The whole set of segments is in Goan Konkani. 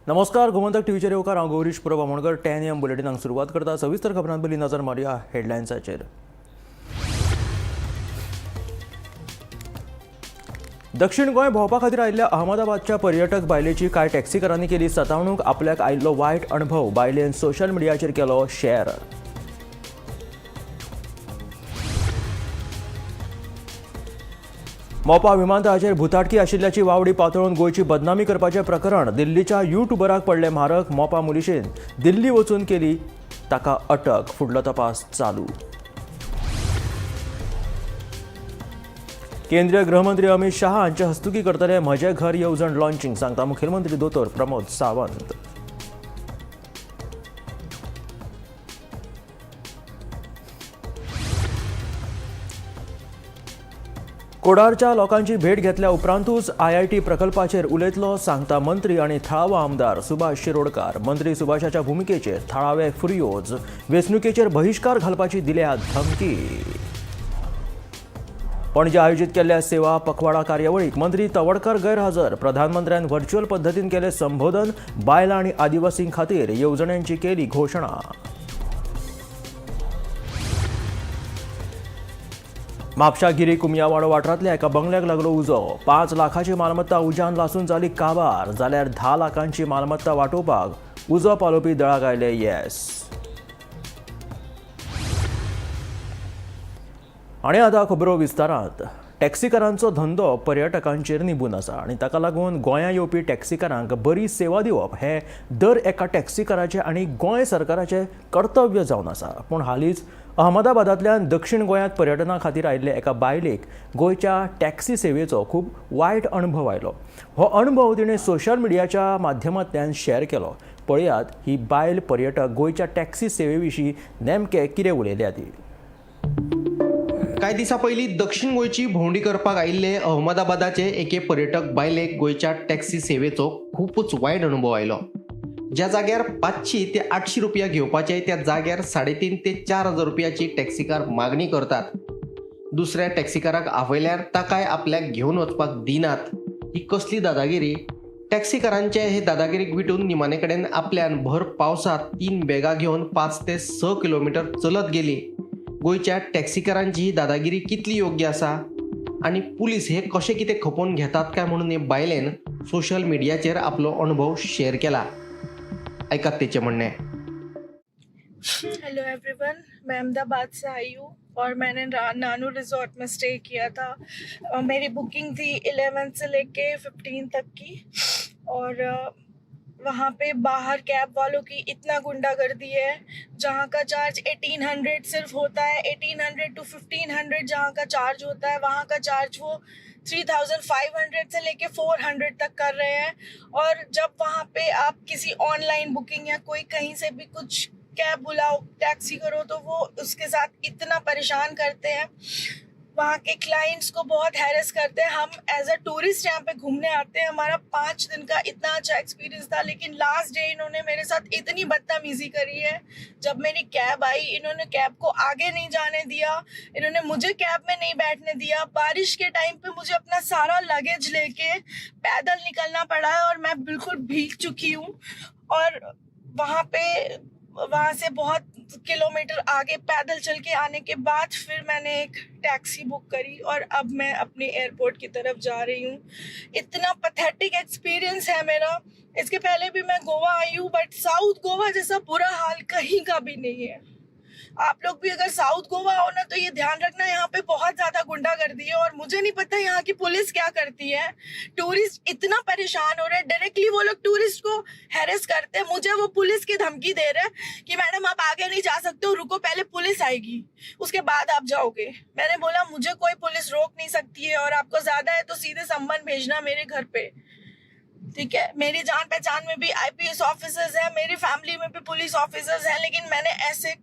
नमस्कार, गोमंतक टीव्हीचेर येवकार. हांव गौरीश परब आमोणकर. 10 एम बुलेटिनाक सुरवात करता. सविस्तर खबरांत पयलीं नजर मारुया हेडलायन्साचेर. दक्षिण गोंय भोंवपा खातीर आयिल्ल्या अहमदाबादच्या पर्यटक बायलेची कांय टॅक्सीकारांनी केली सतावणूक. आपल्याक आयिल्लो वायट अणभव बायलेन सोशल मिडियाचेर केलो शेअर. मोपा विमानतळाचेर भुताटकी आशिल्ल्याची वावडी पातळून गोंयची बदनामी करपाचें प्रकरण दिल्लीच्या युट्यूबराक पडलें म्हारग. मोपा पुलिशेन दिल्ली वचून केली ताका अटक. फुडलो तपास चालू. केंद्रीय गृहमंत्री अमित शहा हांचे हस्तुकी करतले म्हजें घर येवजण लॉन्चिंग, सांगता मुखेलमंत्री दोतोर प्रमोद सावंत. कोडारच्या लोकांची भेट घेतल्या उपरांतूच आयआयटी प्रकल्पाचेर उलयतलो, सांगता मंत्री आनी थळावो आमदार सुभाष शिरोडकार. मंत्री सुभाषाच्या भुमिकेचेर थळावे फुर्योज. वेंचणुकेचेर बहिश्कार घालपाची दिल्या धमकी. पणजे आयोजीत केल्ल्या सेवा पखवाडा कार्यावळीक मंत्री तवडकर गैरहजर. प्रधानमंत्र्यान व्हर्च्युअल पद्दतीन केलें संबोधन. बायलां आनी आदिवासीं खातीर येवजण्यांची केली घोशणा. म्हापशा गिरी कुमयावाडो वाठारांतल्या एका बंगल्याक लागलो उजो. 5 लाखाची मालमत्ता उज्यान लासून जाली काबार, जाल्यार 10 लाखांची मालमत्ता वाटोवपाक उजो पालोवपी दळाक आयले येस. आनी आतां खबरो विस्तारांत. टॅक्सीकारांचो धंदो पर्यटकांचेर निबून आसा आनी ताका लागून गोंया येवपी टॅक्सीकारांक बरी सेवा दिवप हें दर एका टॅक्सीकाराचें आनी गोंय सरकाराचें कर्तव्य जावन आसा. पूण हालींच अहमदाबादांतल्यान दक्षिण गोंयांत पर्यटना खातीर आयिल्ले एका बायलेक गोंयच्या टॅक्सी सेवेचो खूब वायट अणभव आयलो. हो अणभव तिणें सोशल मिडियाच्या माध्यमांतल्यान शेअर केलो. पळयात ही बायल पर्यटक गोंयच्या टॅक्सी सेवे विशीं नेमकें कितें उलयल्या ती. कांय दिसां पयलीं दक्षिण गोंयची भोंवडी करपाक आयिल्ले अहमदाबादाचे एके पर्यटक बायलेक गोंयच्या टॅक्सी सेवेचो खुबूच वायट अणभव आयलो. ज्या जाग्यार 500 ते 800 रुपया घेवपाचे त्या जाग्यार 3.5 ते 4 हजार रुपयाची टॅक्सीकार मागणी करतात. दुसऱ्या टॅक्सीकाराक आपयल्यार ताकाय आपल्याक घेवन वचपाक दिनात. ही कसली दादागिरी? टॅक्सीकारांचे हे दादागिरीक विटून निमाणे कडेन आपल्यान भर पावसांत 3 बॅगां घेवन 5 ते 6 किलोमिटर चलत गेली. गोंयच्या टॅक्सीकारांची ही दादागिरी कितली योग्य आसा आनी पुलीस हे कशें कितें खपोवन घेतात काय म्हणून हे बायलेन सोशल मिडियाचेर आपलो अणभव शेअर केला. आयकात तेचें म्हणणें. हेलो एवरीवन, मैं अहमदाबाद से आई हूँ और मैंने नानू रिजॉर्ट में स्टे किया था और मेरी बुकिंग थी 11 से लेके 15 तक की और वहाँ पे बाहर कैब वालों की इतना गुंडागर्दी है. जहाँ का चार्ज 1800 सिर्फ होता है, 1800 टू 1500 जहाँ का चार्ज होता है, वहाँ का चार्ज वो 3500 से लेके 400 तक कर रहे हैं. और जब वहाँ पे आप किसी ऑनलाइन बुकिंग या कोई कहीं से भी कुछ कैब बुलाओ, टैक्सी करो, तो वो उसके साथ इतना परेशान करते हैं. वहाँ के क्लाइंट्स को बहुत हैरेस करते हैं. हम एज अ टूरिस्ट यहाँ पे घूमने आते हैं. हमारा 5 दिन का इतना अच्छा एक्सपीरियंस था, लेकिन लास्ट डे इन्होंने मेरे साथ इतनी बदतमीज़ी करी है. जब मेरी कैब आई, इन्होंने कैब को आगे नहीं जाने दिया, इन्होंने मुझे कैब में नहीं बैठने दिया. बारिश के टाइम पे मुझे अपना सारा लगेज लेके पैदल निकलना पड़ा है और मैं बिल्कुल भीग चुकी हूँ. और वहाँ से बहुत किलोमीटर आगे पैदल चल के आने के बाद फिर मैंने एक टैक्सी बुक करी और अब मैं अपने एयरपोर्ट की तरफ जा रही हूँ. इतना पथेटिक एक्सपीरियंस है मेरा. इसके पहले भी मैं गोवा आई हूँ, बट साउथ गोवा जैसा बुरा हाल कहीं का भी नहीं है. आप लोग भी अगर साउथ गोवा आओ ना, तो ये ध्यान रखना, यहाँ पे बहुत ज़्यादा गुंडागर्दी है और मुझे नहीं पता यहाँ की पुलिस क्या करती है. टूरिस्ट इतना परेशान हो रहे हैं, डायरेक्टली वो लोग टूरिस्ट को हैरेस करते हैं. मुझे वो पुलिस की धमकी दे रहे हैं कि मैडम आप आगे नहीं जा सकते हो, रुको, पहले पुलिस आएगी, उसके बाद आप जाओगे. मैंने बोला मुझे कोई पुलिस रोक नहीं सकती है और आपको ज़्यादा है तो सीधे सम्मन भेजना मेरे घर पे, ठीक है. मेरी जान पहचान में भी आईपीएस ऑफिसर्स हैं, मेरी फैमिली में भी पुलिस ऑफिसर्स हैं, लेकिन मैंने ऐसे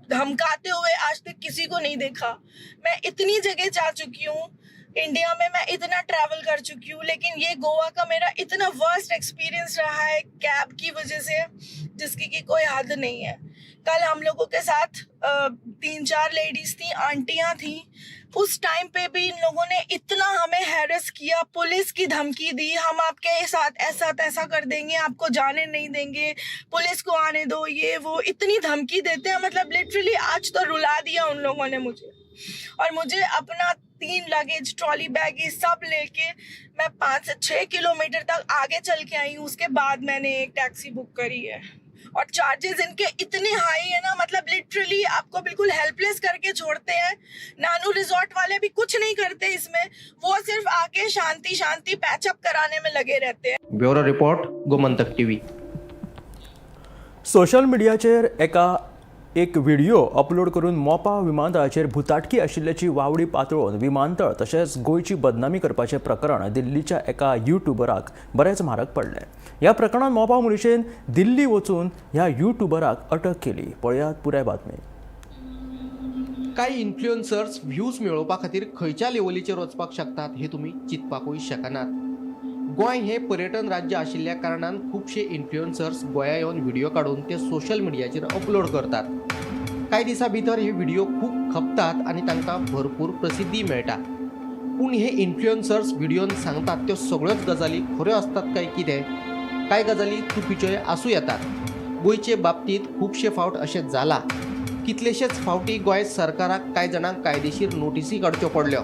धमकाते हुए आज तक किसी को नहीं देखा. मैं इतनी जगह जा चुकी हूँ इंडिया में, मैं इतना ट्रैवल कर चुकी हूँ, लेकिन ये गोवा का मेरा इतना वर्स्ट एक्सपीरियंस रहा है कैब की वजह से, जिसकी कि कोई हद नहीं है. कल हम लोगों के साथ 3-4 लेडीज थी, आंटियां थी। उस टाइम पे भी इन लोगों ने इतना हमें हैरेस किया, पुलिस की धमकी दी, हम आपके साथ ऐसा तैसा कर देंगे, आपको जाने नहीं देंगे, पुलिस को आने दो, ये वो, इतनी धमकी देते हैं। मतलब लिटरली आज तो रुला दिया उन लोगों ने मुझे। और मुझे अपना 3 लगेज, ट्रॉली बैग, ये सब लेके मैं 5 से 6 किलोमीटर तक आगे चल के आई हूँ। उसके बाद मैंने एक टैक्सी बुक करी है। और चार्जेस इनके इतने हाई है ना, मतलब लिटरली आपको बिल्कुल हेल्पलेस करके छोड़ते हैं। नानू रिजॉर्ट वाले भी कुछ नहीं करते इसमें, वो सिर्फ आके शांति शांति पैचअप कराने में लगे रहते हैं। Bureau report, Gomantak TV. Social मिडियाचेर एका एक व्हिडिओ अपलोड करून मोपा विमानतळाचेर भुताटकी आशिल्ल्याची वावडी पातळोवन विमानतळ तशेंच गोंयची बदनामी करपाचें प्रकरण दिल्लीच्या एका युट्युबराक बरेंच म्हारग पडलें। ह्या प्रकरणांत मोपा पुलिशेन दिल्ली वचून ह्या युट्युबराक अटक केली। पळयात पुराय बातमी। कांय इन्फ्लुएन्सर्स व्ह्यूज मेळोवपा खातीर खंयच्या लेवलीचेर वचपाक शकतात हे तुमी चिंतपाकूय शकनात। गोंय हे पर्यटन राज्य आशिल्ल्या कारणान खुबशे इन्फ्लुएन्सर्स गोंया येवन व्हिडिओ काडून ते सोशल मिडियाचेर अपलोड करतात। कांय दिसां भितर हे व्हिडिओ खूब खपतात आनी तांकां भरपूर प्रसिद्धी मेळटा। पूण हे इन्फ्लुएन्सर्स व्हिडियोन सांगतात त्यो सगळ्योच गजाली खऱ्यो आसतात काय कितें? कांय गजाली चुकीच्योय आसूं येतात। गोंयचे बाबतींत खुबशे फावट अशें जालां। कितलेशेच फावटी गोंय सरकाराक कांय जाणांक कायदेशीर नोटीसी काडच्यो पडल्यो।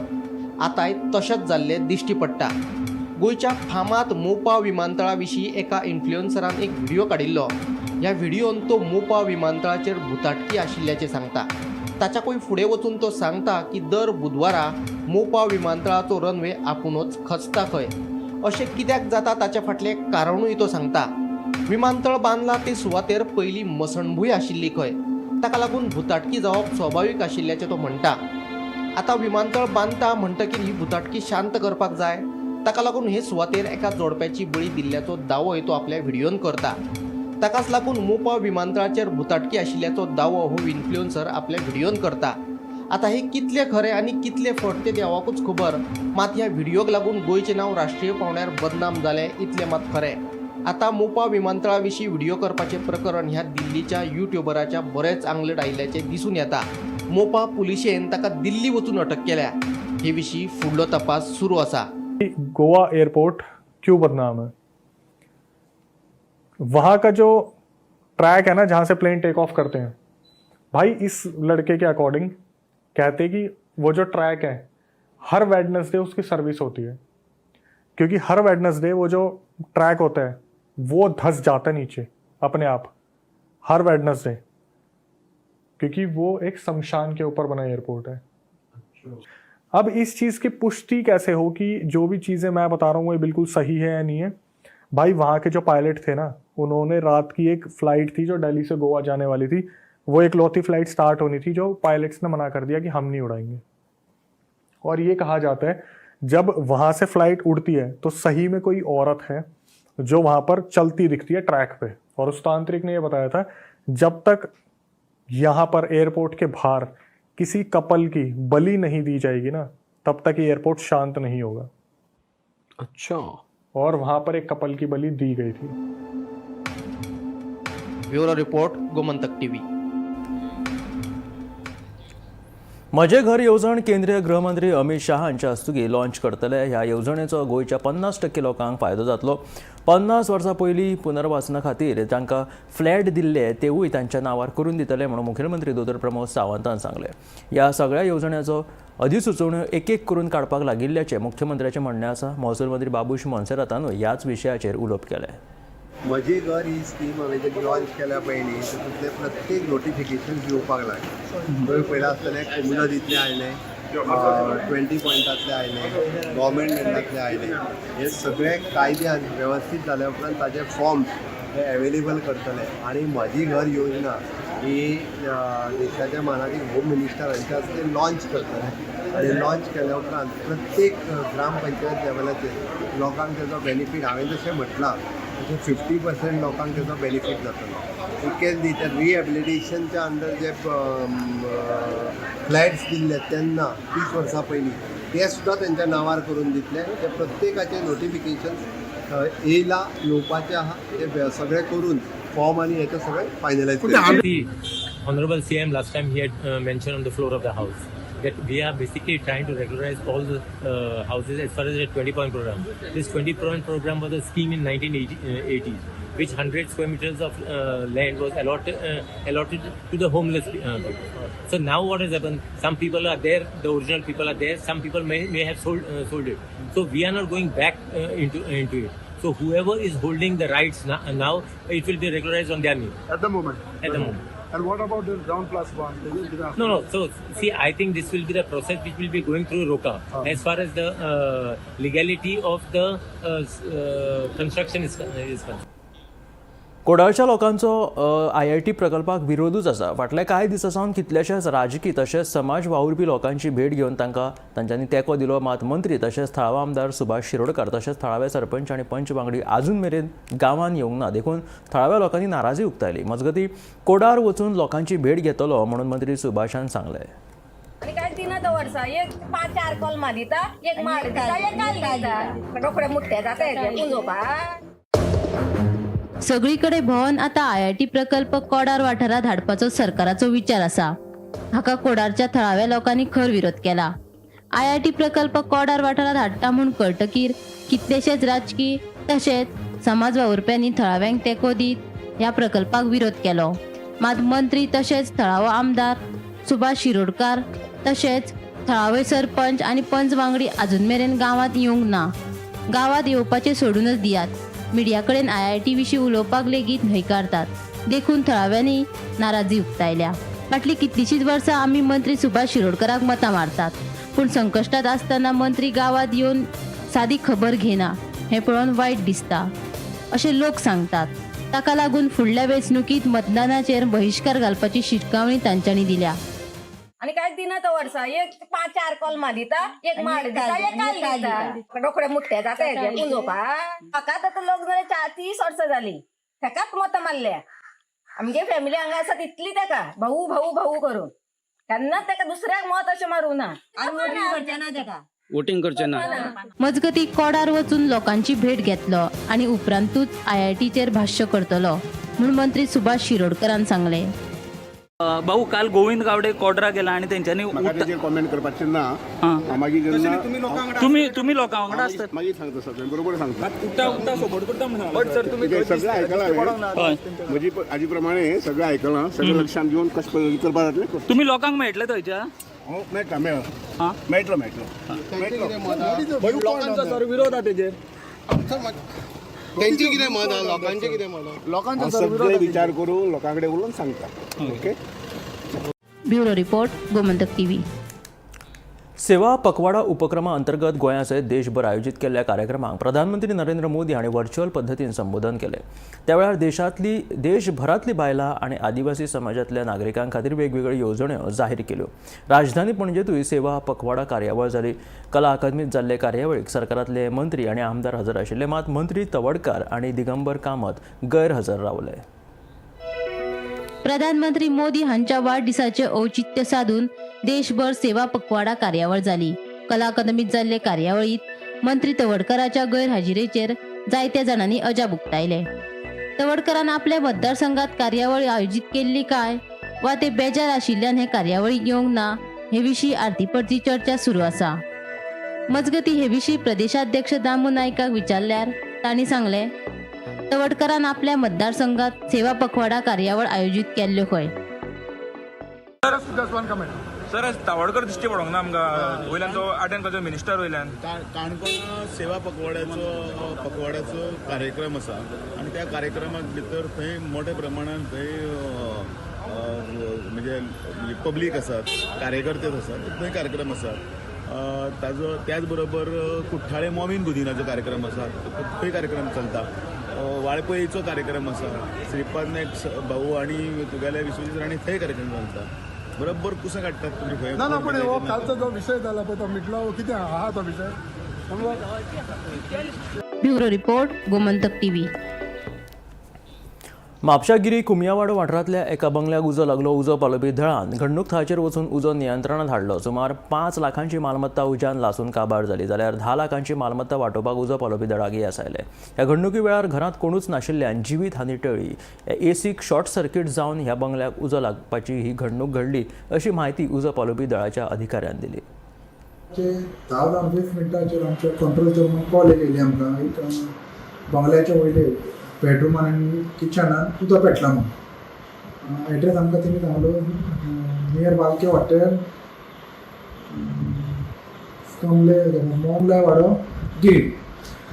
आतांय तशेंच जाल्लें दिश्टी पडटा। गोंयच्या फामाद मोपा विमानतळा विशीं एका इन्फ्लुएन्सरान एक व्हिडिओ काडिल्लो। ह्या व्हिडियोन तो मोपा विमानतळाचेर भुताटकी आशिल्ल्याचें सांगता। ताच्याकूय फुडें वचून तो सांगता की दर बुधवारा मोपा विमानतळाचो रनवे आपुणूच खचता खंय। अशें कित्याक जाता ताचे फाटलें कारणूय तो सांगता। विमानतळ बांदला ते सुवातेर पयलीं मसणभूंय आशिल्ली खंय, ताका लागून भुताटकी जावप स्वाभावीक आशिल्ल्याचें तो म्हणटा। आतां विमानतळ बांदता म्हणटकीर ही भुताटकी शांत करपाक जाय, ताका लागून हे सुवातेर एका जोडप्याची बळी दिल्ल्याचो दावोय तो आपल्या व्हिडियोन करता। ताकाच लागून मोपा विमानतळाचेर भुताटकी आशिल्ल्याचो दावो हो इन्फ्लुएन्सर आपल्या व्हिडियोन करता। आतां हे कितले खरें आनी कितले फट तें देवाकूच खबर, मात ह्या व्हिडियोक लागून गोंयचें नांव राष्ट्रीय पांवड्यार बदनाम जालें इतलें मात खरें। आतां मोपा विमानतळा विशीं व्हिडिओ करपाचें प्रकरण ह्या दिल्लीच्या युट्युबराच्या बरेंच आंगलट आयिल्ल्याचें दिसून येता। मोपा पुलिशेन ताका दिल्ली वचून अटक केल्या। हे विशीं फुडलो तपास सुरू आसा। गोवा एयरपोर्ट क्यों बदनाम है? वहां का जो ट्रैक है ना, जहां से प्लेन टेक ऑफ करते हैं, भाई इस लड़के के अकॉर्डिंग कहते कि वो जो ट्रैक है हर वेडनेसडे उसकी सर्विस होती है, क्योंकि हर वेडनेसडे वो जो ट्रैक होता है वो धंस जाता है नीचे अपने आप, हर वेडनेसडे, क्योंकि वो एक शमशान के ऊपर बना एयरपोर्ट है। अब इस चीज़ की पुष्टि कैसे हो कि जो भी चीज़ें मैं बता रहा हूँ वो बिल्कुल सही है या नहीं है? भाई वहाँ के जो पायलट थे ना, उन्होंने रात की एक फ़्लाइट थी जो दिल्ली से गोवा जाने वाली थी, वो एक लौती फ़्लाइट स्टार्ट होनी थी जो पायलट्स ने मना कर दिया कि हम नहीं उड़ाएंगे। और ये कहा जाता है जब वहाँ से फ़्लाइट उड़ती है तो सही में कोई औरत है जो वहाँ पर चलती दिखती है ट्रैक पे। और उस तांत्रिक ने ये बताया था जब तक यहाँ पर एयरपोर्ट के बाहर किसी कपल की बलि नहीं दी जाएगी ना, तब तक ये एयरपोर्ट शांत नहीं होगा। अच्छा। और वहाँ पर एक कपल की बलि दी गई थी। Bureau report, Gomantak TV. म्हजें घर येवजण केंद्रीय गृहमंत्री अमित शाह हांच्या हस्तुकीं लॉन्च करतले। ह्या येवजणेचो गोंयच्या 50% लोकांक फायदो जातलो। 50 वर्सां पयलीं पुनर्वासना खातीर तांकां फ्लॅट दिल्ले तेवूय तांच्या नांवार करून दितले म्हणून मुखेलमंत्री दोतोर प्रमोद सावंतान सांगलें। ह्या सगळ्या येवजण्याचो अधिसुचोवण्यो एक एक करून काडपाक लागिल्ल्याचें मुख्यमंत्र्याचें म्हणणें आसा। महसूल मंत्री बाबूश मोन्सेरातानूय ह्याच विशयाचेर उलोवप केलें। म्हजें घर ही स्कीम हांवें जेन्ना लॉन्च केल्या पयलीं तितूंतलें प्रत्येक नोटिफिकेशन येवपाक लागलें। तुवें पळयलां आसतलें, कोमुनिदादींतलें आयलें, 20 पॉयंटांतलें आयलें, गव्हर्मेंट लँडांतलें आयलें। हे सगळे कायद्यान वेवस्थीत जाल्या उपरांत ताजे फॉर्म्स हे एवेलेबल करतले। आनी म्हजी घर योजना ही देशाच्या मानादीक होम मिनिस्टर हांच्या हस्ते लॉन्च करतले आनी लॉन्च केल्या उपरांत प्रत्येक ग्रामपंचायत लेवलाचेर लोकांक तेजो बेनिफीट, हांवें जशें म्हटलां तशें 50% लोकांक तेजो बेनिफीट जातलो। इतकेंच न्ही तर रिहेबिलिटेशनच्या अंडर जे फ्लॅट्स दिल्ले तेन्ना 30 वर्सां पयलीं ते सुद्दां तेंच्या नांवार करून दितले। ते प्रत्येकाचें नोटिफिकेशन येयला, येवपाचें आहा, ते सगळें करून फॉर्म आनी हेचे सगळें फायनलायज. ती Honorable CM last time he had mentioned on the floor of the house that we are basically trying to regularize all the houses as far as the 20 point program. This 20 point program was a scheme in 1980s, which 100 square meters of land was allotted to the homeless people. So now what has happened? Some people are there, the original people are there. Some people may have sold it. So we are not going back into it. So whoever is holding the rights now, it will be regularized on their name. At the moment. At the moment. And what about the ground plus one? No. So see, I think this will be the process which will be going through ROCA as far as the legality of the construction is concerned. कोडाळच्या लोकांचो आयआयटी प्रकल्पाक विरोधूच आसा. फाटल्या कांय दिसां सावन कितल्याशाच राजकी तशेंच समाज वावुरपी लोकांची भेट घेवन तांकां तांच्यांनी तेंको दिलो. मात मंत्री तशेंच थळावो आमदार सुभाष शिरोडकर तशेंच थळावे सरपंच आनी पंच वांगडी आजून मेरेन गांवांत येवंक ना, देखून थळाव्या लोकांनी नाराजी उक्तायली. मजगतीं कोडार वचून लोकांची भेट घेतलो म्हणून मंत्री सुभाषान सांगलें. आनी कांय दिना तो वर्सा एक पांच चार कलमां दिता, एक माड दिता, एक काल दिता, रोखडे मुट्टे जाता हेजे पुंजोवपाक. सगळीकडे भोंवन आता आयआयटी प्रकल्प कोडार वाठारात हाडपाचो सरकाराचो विचार आसा. हाका कोडारच्या थळाव्या लोकांनी खर विरोध केला. आयआयटी प्रकल्प कोडार वाठारात हाडटा म्हूण कळटकीर कितलेशेच राजकी तशेंच समाज वावुरप्यांनी थळाव्यांक तेंको दीत ह्या प्रकल्पाक विरोध केलो. मात मंत्री तशेंच थळावो आमदार सुभाष शिरोडकार तशेंच थळावे सरपंच आनी पंच वांगडी आजून मेरेन गांवांत येवंक ना. गांवांत येवपाचें सोडूनच दियात, मिडिया कडेन आयआयटी विशीं उलोवपाक लेगीत न्हयकारतात, देखून थळाव्यांनी नाराजी उक्तायल्या. फाटलीं कितलींशींच वर्सां आमी मंत्री सुभाष शिरोडकराक मतां मारतात, पूण संकश्टांत आसतना मंत्री गांवांत येवन सादी खबर घेना हें पळोवन वायट दिसता अशें लोक सांगतात. ताका लागून फुडल्या वेंचणुकीत मतदानाचेर बहिश्कार घालपाची शिटकावणी तांच्यांनी दिल्या. आनी कांय दिना तो वर्सा एक पांच चार कलमां दिता, एक माड दिता, एक काल दिता, रोखडे मुट्टे जाता हेजे पुंजोवपाक. म्हाका आतां लग्न 30 वर्सां जालीं, तेकाच मतां मारल्या. आमगे फॅमिली हांगा आसा तितली तेका भाऊ भाऊ भाऊ करून केन्नाच तेका दुसऱ्याक मत अशें मारूं ना. वोटिंग करचें ना. मजगतीं कोडार वचून लोकांची भेट घेतलो आनी उपरांतूच आयआयटीचेर भाश्य करतलो म्हूण मंत्री सुभाष शिरोडकरान सांगलें. भाऊ, काल गोविंद गावडे कोडरा गेला आणि तेंच्यांनी म्हाका तेजेर कॉमेंट करपाचें ना. मागीर जेन्ना तुम्ही लोकां वांगडा आसतात. मागीर सांगता सगळें बरोबर सांगता. उठा सगळें आयकलां हांवें, म्हजी हाजे प्रमाणे सगळें आयकलां, सगळें लक्षांत घेवन कशें पद्दतीन करपाक जातलें. तुम्ही लोकांक मेळटले थंयच्या? मेळटा मेळटा मेळटलो मेळटलो. तेंचे कितें मत आहा, लोकांचें कितें मत आहा? सगळे विचार करून लोकां कडेन उलोवन सांगता. Okay. Bureau report, Gomantak TV. सेवा पखवाडा उपक्रमा अंतर्गत गोंया सयत देशभर आयोजीत केल्ल्या कार्यक्रमांक प्रधानमंत्री नरेंद्र मोदी हांणी व्हर्च्युअल पद्दतीन संबोधन केलें. त्या वेळार देशभरांतली बायलां आनी आदिवासी समाजांतल्या नागरिकां खातीर वेगवेगळ्यो येवजण्यो जाहीर केल्यो. राजधानी पणजेंतूय सेवा पखवाडा कार्यावळ जाली. कला अकादमीत जाल्ले कार्यावळीक सरकारांतले मंत्री आनी आमदार हजर आशिल्ले. मात मंत्री तवडकार आनी दिगंबर कामत गैरहजर रावले. प्रधानमंत्री मोदी हांच्या वाडदिसाचें औचित्य साधून देशभर सेवा पखवाडा कार्यावळ जाली. कला अकादमीत जाल्ले कार्यावळीत मंत्री तवडकराच्या गैरहाजिरेचेर जायत्या जाणांनी अजाप उक्तायले. तवडकरान आपल्या मतदारसंघात कार्यावळ आयोजीत केल्ली काय वा ते बेजार आशिल्ल्यान हे कार्यावळीक येवंक ना हे विशीं आरतीपरती चर्चा सुरू आसा. मजगतीं हे विशीं प्रदेशाध्यक्ष दामू नायकाक विचारल्यार तांणी सांगलें, तवडकरान आपल्या मतदारसंघात सेवा पखवाडा कार्यावळ आयोजीत केल्ल्यो खंय. सर, आज तावडकर दिश्टी पडोंक ना आमकां. वयल्यान तो आर्ट एंड कल्चर मिनिस्टर वयल्यान. काणकोण सेवा पखवाड्याचो कार्यक्रम आसा आनी त्या कार्यक्रमाक भितर थंय मोठ्या प्रमाणान थंय म्हणजे पब्लीक आसात, कार्यकर्ते आसात, थंय कार्यक्रम आसात. ताजो त्याच बरोबर कुठ्ठाळे मॉवीन गुदिनाचो कार्यक्रम आसा, थंय कार्यक्रम चलता. वाळपयचो कार्यक्रम आसा, श्रीपाद नायक भाऊ आनी तुगेले विश्वजीत राणे थंय कार्यक्रम चलता. बरोबर कुसां काडटात तुमी खंय? ना ना, पण हो कालचो जो विशय जाला पळय तो मिटलो कितें आहा तो विशय. Bureau report, Gomantak TV. म्हापशा गिरी कुमयावाडो वाठारांतल्या एका बंगल्याक उजो लागलो. उजो पालोवपी दळान घडणूक थळाचेर वचून उजो नियंत्रणांत हाडलो. सुमार 5 लाखांची मालमत्ता उज्यान लासून काबार जाली, जाल्यार 10 लाखांची मालमत्ता वाटोवपाक उजो पालोवपी दळाक येस आयलें. ह्या घडणुकी वेळार घरांत कोणूच नाशिल्ल्यान जिवीत हानी टळ्ळी. एसीक शॉर्ट सर्किट जावन ह्या बंगल्याक उजो लागपाची ही घडणूक घडली अशी म्हायती उजो पालोवपी दळाच्या अधिकाऱ्यान दिली. 10:20 आमच्या कंट्रोल रुमान कॉल येयली आमकां, एक बंगल्याच्या वयले बेडरुमान आनी किचनान उदक पेटला म्हणून. एड्रेस आमकां तेणी सांगलो नियर वालके हॉटेल, कमले मोमले वाडो, Giri.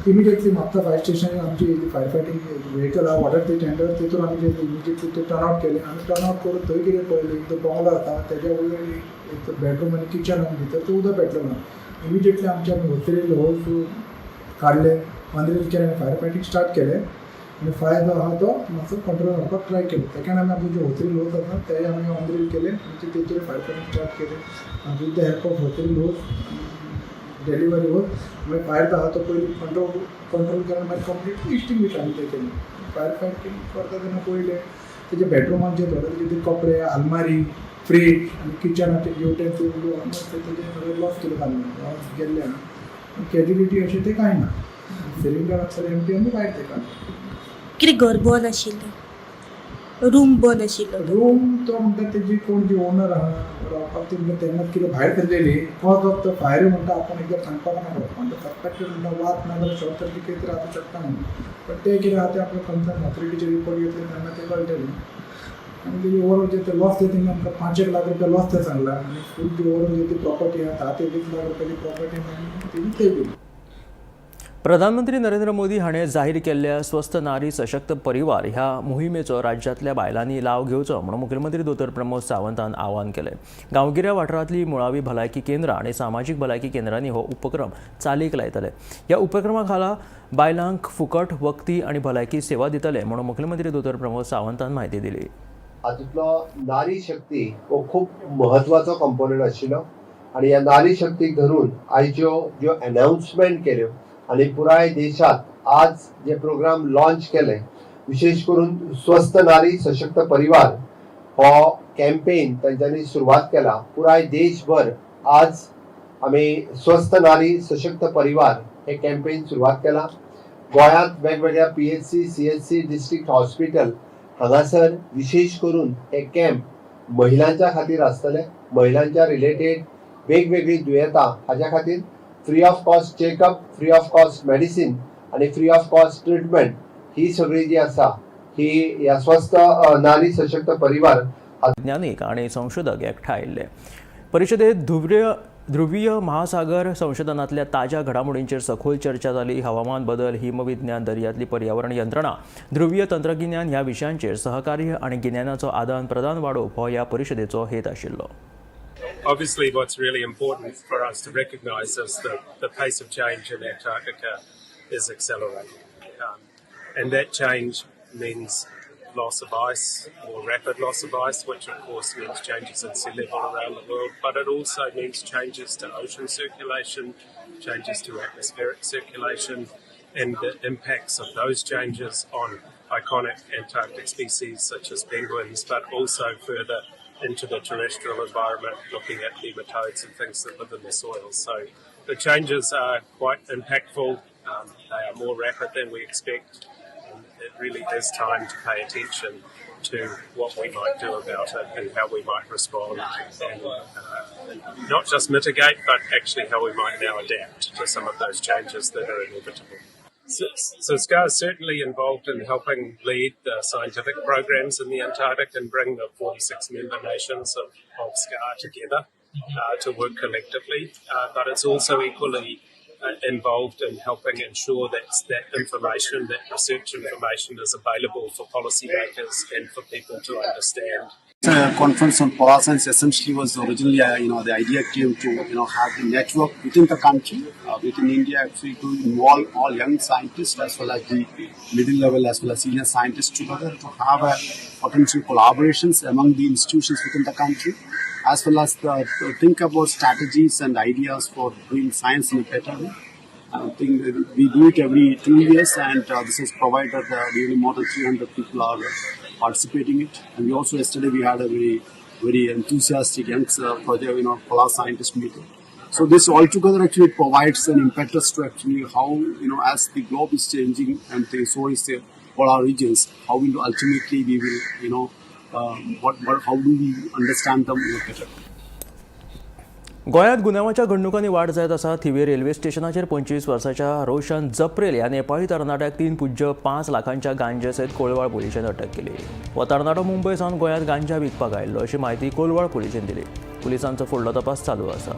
Immediately Mapusa fire station आमची फायर फायटींग व्हेकल आहा, वॉटर ते टेंडर, तितून आमी इमिडिएटली ते टर्न आवट केले. आनी टर्न आवट करून थंय कितें पळयलें, एक तो बंगलो आसा तेज्या वयर एक बेडरूम आनी किचन आनी भितर तें उदक पेटलें म्हणून. इमिडिएटली आमच्या आमी होसरील होस काडले, अनरील केलें आनी फायर फायटींग स्टार्ट केलें. आनी फायर जो आहा तो मातसो कंट्रोल हाडपाक ट्राय केलो. तेका आमी आमचे जे होसरील होस आसा ते आमी ऑनरील केले आनी तेचेर फायर फायटींग स्टार्ट केलें. With the help of hose reel hose, delivery hose, मागीर फायर जो आहा तो पयलीं कंट्रोल केलो, मागीर कंप्लीट एक्सटिंग्विश आमी ते केलें. फायर फायटींग करता तेन्ना पळयलें तेजे बेडरुमान जे थोडे तेजे कपडे, आलमारी, फ्रीज आनी किचनाचे युटेन्सिल ऑलमोस्ट तेजे सगळें लॉस केलें, घालून गेल्लें आहा. कॅज्युलिटी अशें तें कांय ना. सिलिंडर आसतलें एमटी आमी भायर ते काडलें. कितें घर बंद आशिल्लें, रूम बंद आशिल्लो? रूम तो म्हणटा तेजी कोण जी ओनर आहा रावपाक ती म्हणटा तेन्नाच कितें भायर सरलेली. कॉज ऑफ the fire म्हणटा आपूण एकदां सांगपाक नाका, म्हणटा सस्पेक्टेड म्हणटा वात ना जाल्यार शॉर्ट सर्कीट कितें तरी आसूं शकता म्हणून. पण ते कितें आहा तें आपल्या कन्सर्न ऑथॉरिटीचे रिपोर्ट घेतले तेन्ना ते कळटलें. आनी तेजी ओवरऑल जे ते लॉस ते तेणी आमकां 5 लाख रुपया लॉस ते सांगला. आनी फूल जी ओवरऑल जी ती प्रॉपर्टी आहा 10 ते 20 लाख रुपयाची प्रॉपर्टी तेजी ते केली. प्रधानमंत्री नरेंद्र मोदी हाणें जाहीर केल्ल्या स्वस्थ नारी सशक्त परिवार ह्या मोहिमेचो राज्यांतल्या बायलांनी लाव घेवचो म्हणून मुखेलमंत्री दोतोर प्रमोद सावंतान आवाहन केलें. गांवगिऱ्या वाठारांतली मुळावी भलायकी केंद्रां आनी सामाजीक भलायकी केंद्रांनी हो उपक्रम चालीक लायतले. ह्या उपक्रमा खाला बायलांक फुकट वखदी आनी भलायकी सेवा दितले म्हणून मुखेलमंत्री दोतोर प्रमोद सावंतान म्हायती दिली. हातूंतलो नारी शक्ती हो खूब म्हत्वाचो कंपोनंट आशिल्लो आनी ह्या नारी शक्तीक धरून आयच्यो ज्यो अनाउन्समेंट केल्यो आनी पुराय देशांत आज जे प्रोग्राम लॉन्च केले, विशेश करून स्वस्थ नारी सशक्त परिवार हो कॅम्पेन तांच्यांनी सुरवात केला. पुराय देशभर आज आमी स्वस्थ नारी सशक्त परिवार हे कॅम्पेन सुरवात केला. गोंयांत वेगवेगळ्या PHC, CHC, district hospital हांगासर विशेश करून हे कॅम्प महिलांच्या खातीर आसतले. महिलांच्या रिलेटेड वेगवेगळीं दुयेंतां हाज्या खातीर free of cost checkup, free of cost medicine आनी फ्री ऑफ कॉस्ट ट्रिटमेंट ही सगळी जी आसा ही ह्या स्वस्थ नारी सशक्त परिवार वैज्ञानिक आनी संशोधक एकठांय आयिल्ले. परिशदेत ध्रुवीय महासागर संशोधनांतल्या ताज्या घडामोडींचेर सखोल चर्चा जाली. हवामान बदल, हिमविज्ञान, दर्यांतली पर्यावरण यंत्रणा, ध्रुवीय तंत्रगिन्यान ह्या विशयांचेर सहकार्य आनी गिन्यानाचो आदान प्रदान वाडोवप हो ह्या परिशदेचो हेत आशिल्लो. Obviously, what's really important for us to recognise is that the pace of change in Antarctica is accelerating. And that change means loss of ice, more rapid loss of ice, which of course means changes in sea level around the world, but it also means changes to ocean circulation, changes to atmospheric circulation, and the impacts of those changes on iconic Antarctic species such as penguins, but also further into the terrestrial environment, looking at nematodes and things that live in the soil. So the changes are quite impactful. They are more rapid than we expect. And it really is time to pay attention to what we might do about it and how we might respond and not just mitigate, but actually how we might now adapt to some of those changes that are inevitable. So SCAR is certainly involved in helping lead the scientific programs in the Antarctic and bring the 46 member nations of SCAR together to work collectively. But it's also equally involved in helping ensure that that information, that research information, is available for policymakers and for people to understand. Conference on polar science essentially was originally, the idea came to, have the network within the country, within India, actually to involve all young scientists as well as the middle level as well as senior scientists together to have a potential collaborations among the institutions within the country, as well as to think about strategies and ideas for doing science in a better way. I think we do it every 2 years, and this has provided really more than 300 people are participating it. And we also yesterday we had a very very enthusiastic young project, polar scientist meeting. So this altogether actually provides an impetus to actually how, as the globe is changing and so is the polar regions, how will ultimately we will, what, how do we understand them better. गोंयांत गुन्यांवाच्या घडणुकांनी वाड जायत आसा. थिवे रेल्वे स्टेशनाचेर 25 वर्साच्या रोशन जप्रेल ह्या नेपाळी तरणाट्याक 3.5 लाखांच्या गांजे सयत कोलवाळ पुलिशेन अटक केली. हो तरणाटो मुंबय सावन गोंयांत गांजा विकपाक आयिल्लो अशी म्हायती कोलवाळ पुलिशेन दिली. पुलिसांचो फुडलो तपास चालू आसा.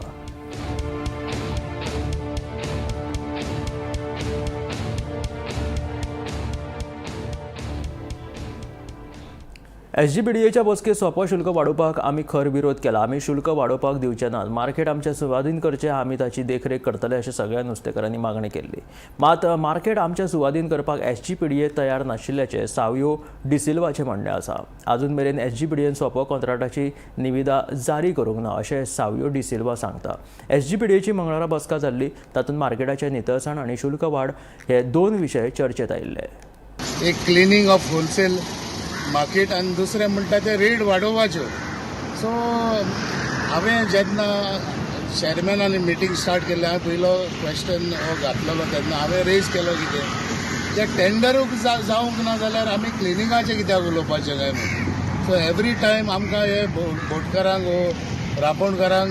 एसजीपीडीएच्या बसकेत सोपो शुल्क वाडोवपाक आमी खर विरोध केला. आमी शुल्क वाडोवपाक दिवचे नात. मार्केट आमच्या सुवादीन करचें, आमी ताची देखरेख करतले अशें सगळ्या नुस्तेकारांनी मागणी केल्ली. मात मार्केट आमच्या सुवादीन करपाक एसजीपीडीए तयार नाशिल्ल्याचें सावयो डिसिल्वाचें म्हणणें आसा. अजून मेरेन एसजीपीडीएन सोपो कंत्राटाची निविदा जारी करूंक ना अशें सावयो डिसिल्वा सांगता. एसजीपीडीएची मंगळारा बसका जाल्ली. तातूंत मार्केटाचे नितळसाण आनी शुल्क वाड हे दोन विशय चर्चेत आयिल्ले. एक क्लिनींग ऑफ होलसेल मार्केट आनी दुसरें म्हणटा ते रेट वाडोवपाच्यो. सो हांवें जेन्ना चॅरमॅनान मिटींग स्टार्ट केल्लें, हांवें पयलो क्वेश्चन हो घातलेलो. तेन्ना हांवें रेज केलो कितें, ते टेंडरूच जावंक ना जाल्यार आमी क्लिनिंगाचें कित्याक उलोवपाचें काय म्हूण. सो एवरी टायम आमकां हे बोटकारांक वो रांपोणकारांक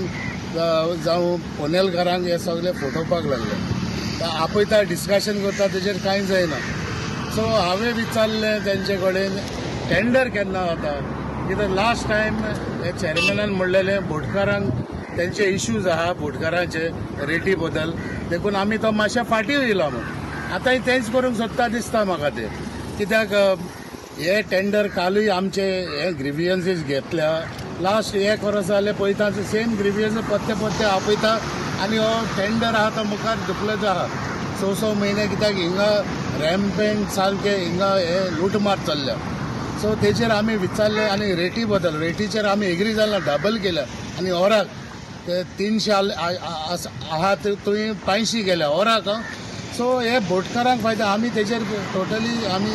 जावं पनेलकारांक हे सगळे फटोवपाक लागले. आपयता, डिस्कशन करता, तेजेर कांय जायना. सो हांवें विचारलें तेंचे कडेन, टेंडर केन्ना जाता? कित्याक लास्ट टायम हे चॅरमॅनान म्हणलेलें, बोटकारांक तेंचे इश्यूज आहा बोटकारांचे रेटी बद्दल, देखून आमी तो मातशें फाटीं येयला म्हूण. आतांय तेंच करूंक सोदता दिसता म्हाका ते. कित्याक हे टेंडर कालूय आमचे हे ग्रिवियन्सीस घेतल्या. लास्ट एक वर्स जालें पळयता, सेम ग्रिवियन्स पत्ते पत्ते आपयता आनी हो टेंडर आहा तो मुखार धुकलत आहा स स म्हयने. कित्याक हिंगा रॅम्पेंट सारके हिंगा हे लुटमार चल्ल्या. सो तेचेर आमी विचारले आनी रेटी बदल, रेटीचेर आमी एग्री जालना. डबल केल्या आनी वराक ते 300 आहा ते तुवें 500 केल्या वराक. सो हे बोटकारांक फायदो. आमी तेचेर टोटली आमी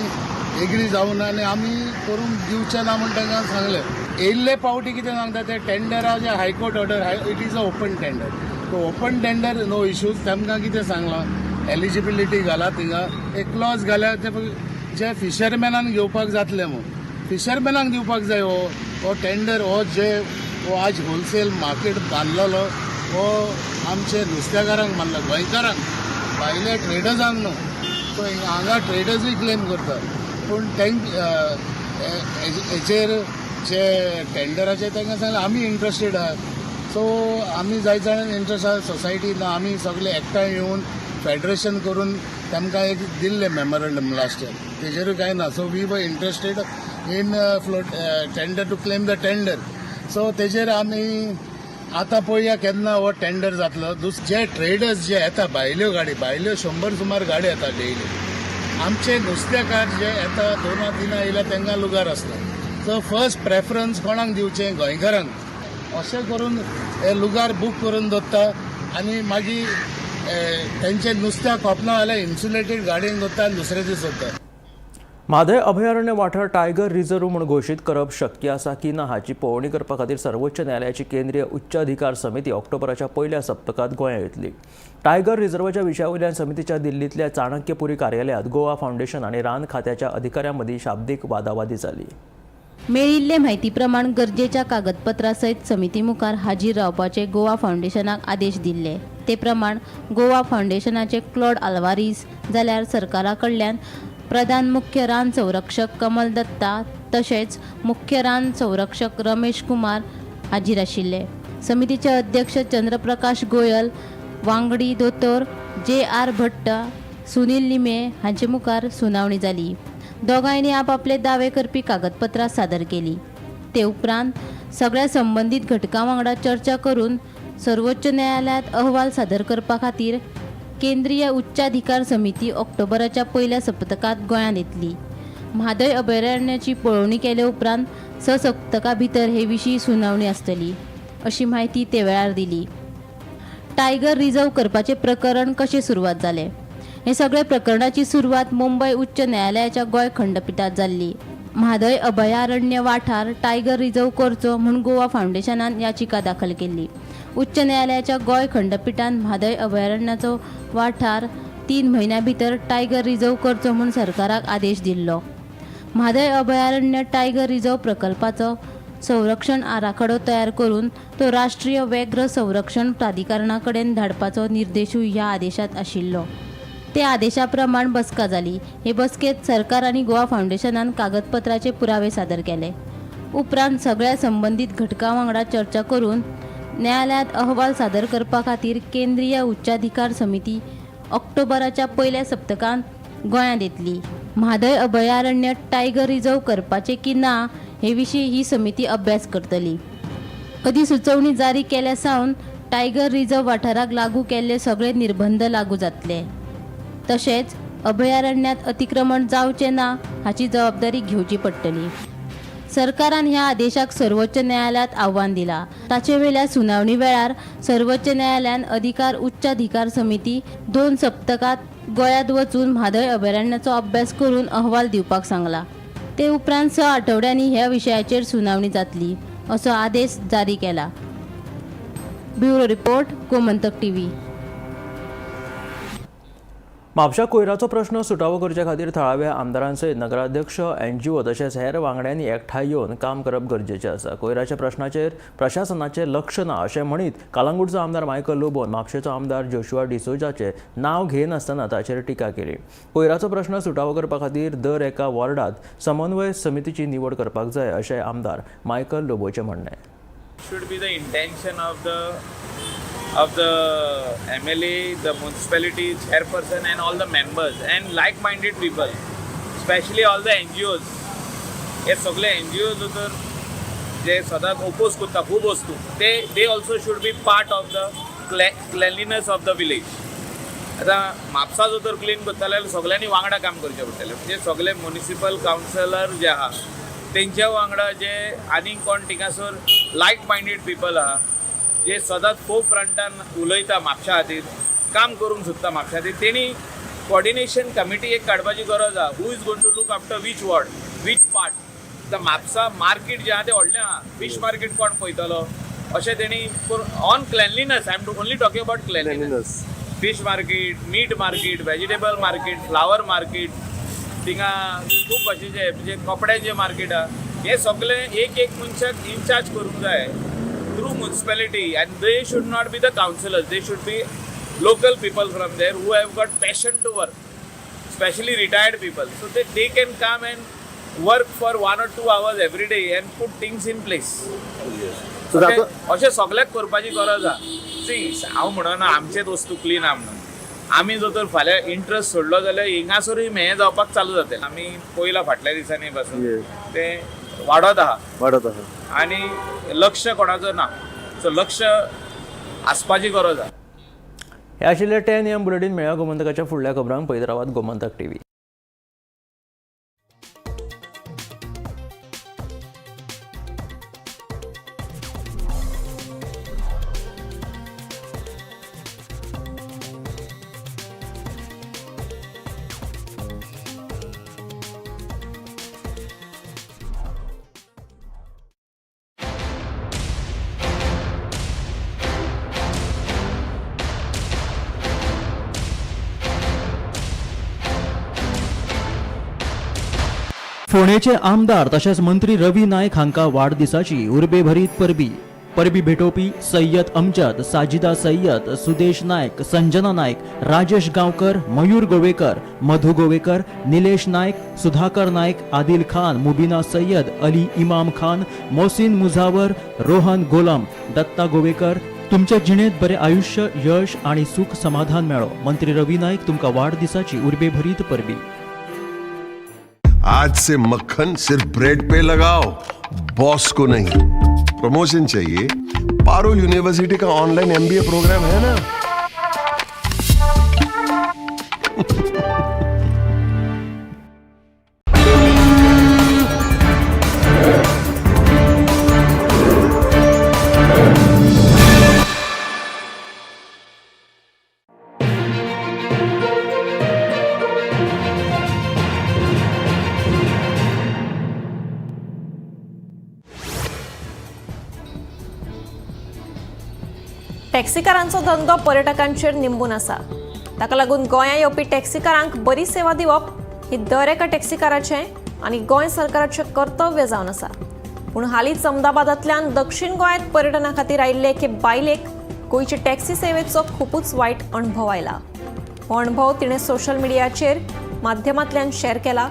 एग्री जावना आनी आमी करूंक दिवचे ना म्हूण तांकां सांगलें. येयल्ले पावटी कितें सांगता ते टेंडराचे high court order, it is a open tender. Open tender, no issues. तांकां कितें सांगलां, एलिजिबिलिटी घाला थिंगा, एक क्लॉज घाल्या ते जे फिशरमॅनान घेवपाक जातले म्हूण. फिशरमॅनाक दिवपाक जाय हो हो टेंडर. हो जे हो आज होलसेल मार्केट बांदलेलो हो आमचे नुस्तेकारांक बांदला, गोंयकारांक, भायले ट्रेडर्सांक न्हू. सो हांगा ट्रेडर्सूय क्लेम करतात, पूण हेचेर जे टेंडराचे तांकां सांगलें, आमी इंट्रस्टेड आहात. सो आमी जायत जाणां इंट्रस्ट आहा सोसायटी ना. आमी सगळे एकठांय येवन फेडरेशन करून तांकां एक दिल्लें मेमोरंडम लास्ट इयर. तेजेरूय कांय ना. So we were interested in float tender, to claim the tender. So तेजेर आमी आतां पळोवया केन्ना हो टेंडर जातलो. जे ट्रेडर्स जे येता, भायल्यो गाडी, भायल्यो 100 सुमार गाडी येता डेली. आमचे नुस्तेकार जे येता, दोना तिनां येयल्या तांकां लुगार आसता. सो फर्स्ट प्रेफरन्स कोणाक दिवचें? गोंयकारांक. अशें करून हे लुगार बूक करून दवरता आनी मागीर तेंचे नुस्त्याक खपना जाल्यार इन्सुलेटेड गाडयेन दवरता आनी दुसरे दीस सोदता. म्हादय अभयारण्य वाठार टायगर रिझर्व्ह म्हूण घोशीत करप शक्य आसा की ना हाची पळोवणी करपा खातीर सर्वोच्च न्यायालयाची केंद्रीय उच्च अधिकार समिती ऑक्टोबराच्या पयल्या सप्तकांत गोंयांत येतली. टायगर रिझर्वाच्या विशया वयल्यान समितीच्या दिल्लींतल्या चाणक्यपुरी कार्यालयांत गोवा फावंडेशन आनी रान खात्याच्या अधिकाऱ्यां मदीं शाब्दीक वादावादी जाली. मेळिल्ले म्हायती प्रमाण गरजेच्या कागदपत्रां सयत समिती मुखार हाजीर रावपाचे गोवा फावंडेशनाक आदेश दिल्ले. ते प्रमाण गोवा फावंडेशनाचे क्लॉड आल्वारीस जाल्यार सरकारा कडल्यान प्रधान मुख्य रान संरक्षक कमल दत्ता तशेंच मुख्य रान संरक्षक रमेश कुमार हाजीर आशिल्ले. समितीचे अध्यक्ष चंद्रप्रकाश गोयल, वांगडी दोतोर जे आर भट्ट, सुनील लिमे हांचे मुखार सुनावणी जाली. दोगांयनी आपापले दावे करपी कागदपत्रां सादर केली. ते उपरांत सगळ्या संबंदीत घटकां वांगडा चर्चा करून सर्वोच्च न्यायालयांत अहवाल सादर करपा खातीर केंद्रीय उच्चाधिकार समिती ऑक्टोबराच्या पयल्या सप्तकांत गोंयांत येतली. म्हादय अभयारण्याची पळोवणी केले उपरांत 6 सप्तकां भितर हे विशीं सुनावणी आसतली अशी म्हायती ते वेळार दिली. टायगर रिजर्व करपाचें प्रकरण कशें सुरवात जालें. हे सगळे प्रकरणाची सुरवात मुंबय उच्च न्यायालयाच्या गोंय खंडपिठात जाल्ली. म्हादय अभयारण्य वाठार टायगर रिजर्व करचो म्हूण गोवा फावंडेशनान याचिका दाखल केल्ली. उच्च न्यायालयाच्या गोंय खंडपिठान म्हादय अभयारण्याचो वाठार 3 म्हयन्यां भितर टायगर रिजर्व करचो म्हूण सरकाराक आदेश दिल्लो. म्हादय अभयारण्य टायगर रिजर्व प्रकल्पाचो संरक्षण आराखडो तयार करून तो राष्ट्रीय व्याघ्र संरक्षण प्राधिकरणा कडेन धाडपाचो निर्देशूय ह्या आदेशांत आशिल्लो. ते आदेशा प्रमाण बसका जाली. हे बसकेंत सरकार आनी गोवा फावंडेशनान कागदपत्राचे पुरावे सादर केले. उपरांत सगळ्या संबंदीत घटकां वांगडा चर्चा करून न्यायालयांत अहवाल सादर करपा खातीर केंद्रीय उच्चाधिकार समिती ऑक्टोबराच्या पयल्या सप्तकांत गोंयांत येतली. म्हादय अभयारण्य टायगर रिजर्व करपाचें की ना हे विशीं ही समिती अभ्यास करतली. अधिसुचोवणी जारी केल्या सावन टायगर रिजर्व वाठाराक लागू केल्ले सगळे निर्बंध लागू जातले. तशेंच अभयारण्यांत अतिक्रमण जावचें ना हाची जबाबदारी घेवची पडटली. सरकारान ह्या आदेशाक सर्वोच्च न्यायालयांत आव्हान दिलां. ताचे वेल्या सुनावणी वेळार सर्वोच्च न्यायालयान अधिकार उच्चाधिकार समिती 2 सप्तकांत गोंयांत वचून म्हादय अभयारण्याचो अभ्यास करून अहवाल दिवपाक सांगला. ते उपरांत 6 आठवड्यांनी ह्या विशयाचेर सुनावणी जातली असो आदेश जारी केला. Bureau report, Gomantak TV. म्हापशा कोयराचो प्रश्न सुटावो करचे खातीर थळाव्या आमदारां सयत नगराध्यक्ष, एनजीओ तशेंच हेर वांगड्यांनी एकठांय येवन काम करप गरजेचें आसा. कोयराच्या प्रश्नाचेर प्रशासनाचें लक्ष ना अशें म्हणीत कालांगूटचो आमदार मायकल लोबोन म्हापशेचो आमदार जोशुआ डिसोजाचें नांव घेनासतना ताचेर टिका केली. कोयराचो प्रश्न सुटावो करपा खातीर दर एका वॉर्डांत समन्वय समितीची निवड करपाक जाय अशें आमदार मायकल लोबोचें म्हणणें. Should be the intention of the MLA, the municipality chairperson and all the members and like-minded people, especially all the NGOs. हे सगळे NGOs तर जे सदांच ओपोज करता खूब वस्तू, ते they also should be part of the cleanliness of the village. आतां म्हापसा जो तर क्लीन करता जाल्यार सगळ्यांनी वांगडा काम करचें पडटलें. म्हणजे सगळे म्युनिसिपल कावन्सिलर जे आहा तेंच्या वांगडा जे आनीक कोण थिंगासर लायक मायंडेड पिपल आहा जे सदांच फो फ्रंटान उलयता म्हापशा खातीर, काम करूंक सोदता म्हापशा खातीर, तेणी कॉर्डिनेशन कमिटी एक काडपाची गरज आहा. Who is going to look after which ward, which part. आतां म्हापसा मार्केट जें आहा तें व्हडलें आहा, फीश मार्केट कोण पळयतलो अशें तेणी on cleanliness. I am only talking about cleanliness. Fish market, meat market, vegetable market, flower market, थिंगा खूब भाशेचे म्हणजे कपड्याचें मार्केट आहा. हें सगळें एक एक मनशाक इनचार्ज करूंक जाय through municipality, and they should not be the councillors, they should be local people from there who have got passion to work, specially retired people, so they can come and work for 1 or 2 hours every day and put things in place. अशें सगळ्याक करपाची गरज आहा. सी, हांव म्हणना आमचेच वस्तू क्लीन आहा म्हणून. आमी जर तर फाल्यां इंट्रस्ट सोडलो जाल्यार हिंगासरूय हें जावपाक चालू जातलें. आमी पयलां फाटल्या दिसांनी पासून तें वाडत आहा, वाडत आहा आनी लक्ष कोणाचो ना, सो लक्ष आसपाची गरज आहा. हे आशिल्ले 10 AM bulletin. मेळया गोमंतकाच्या फुडल्या खबरांक. पळयत रावात गोमंतक टीव्ही. फोंडेचे आमदार तशेंच मंत्री रवी नायक हांकां वाडदिसाची उर्बेभरीत परबी. परबी भेटोवपी सय्यद अमजद, साजिदा सय्यद, सुदेश नायक, संजना नायक, राजेश गांवकर, मयूर गोवेकर, मधु गोवेकर, निलेश नायक, सुधाकर नायक, आदिल खान, मुबिना सय्यद, अली इमाम खान, मोहसिन मुझावर, रोहन गोलम, दत्ता गोवेकर. तुमच्या जिणेंत बरें आयुष्य, यश आनी सुख समाधान मेळो. मंत्री रवी नायक तुमकां वाडदिसाची उर्बेभरीत परबी. आज से मक्खन सिर्फ ब्रेड पे लगाओ, बॉस को नहीं. प्रमोशन चाहिए? पारुल यूनिवर्सिटी का ऑनलाइन एमबीए प्रोग्राम है ना. टॅक्सीकारांचो धंदो पर्यटकांचेर निंबून आसा. ताका लागून गोंया येवपी टॅक्सीकारांक बरी सेवा दिवप ही दर एका टॅक्सीकाराचें आनी गोंय सरकाराचें कर्तव्य जावन आसा. पूण हालींच अहमदाबादांतल्यान दक्षिण गोंयांत पर्यटना खातीर आयिल्ले एके बायलेक गोंयचे टॅक्सी सेवेचो खुबूच वायट अणभव आयला. हो अणभव तिणें सोशल मिडियाचेर माध्यमांतल्यान शेअर केला.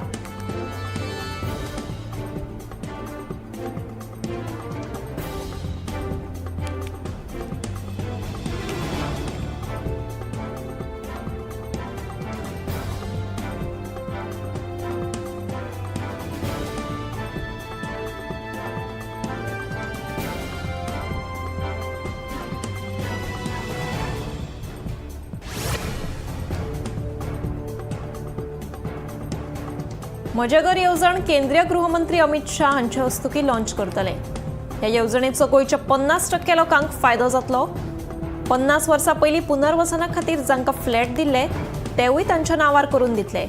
म्हजें घर येवजण केंद्रीय गृहमंत्री अमित शाह हांचे हस्तुकीं लॉन्च करतले. ह्या येवजणेचो गोंयच्या 50% लोकांक फायदो जातलो. 50 वर्सां पयलीं पुनर्वसना खातीर जांकां फ्लॅट दिल्ले तेवूय तांच्या नांवार करून दितले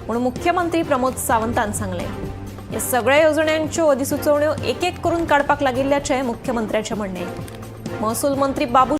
म्हूण मुख्यमंत्री प्रमोद सावंतान सांगलें. ह्या सगळ्या येवजण्यांच्यो अधिसुचोवण्यो एक एक करून काडपाक लागिल्ल्याचें मुख्यमंत्र्याचें म्हणणें. महसूल मंत्री बाबू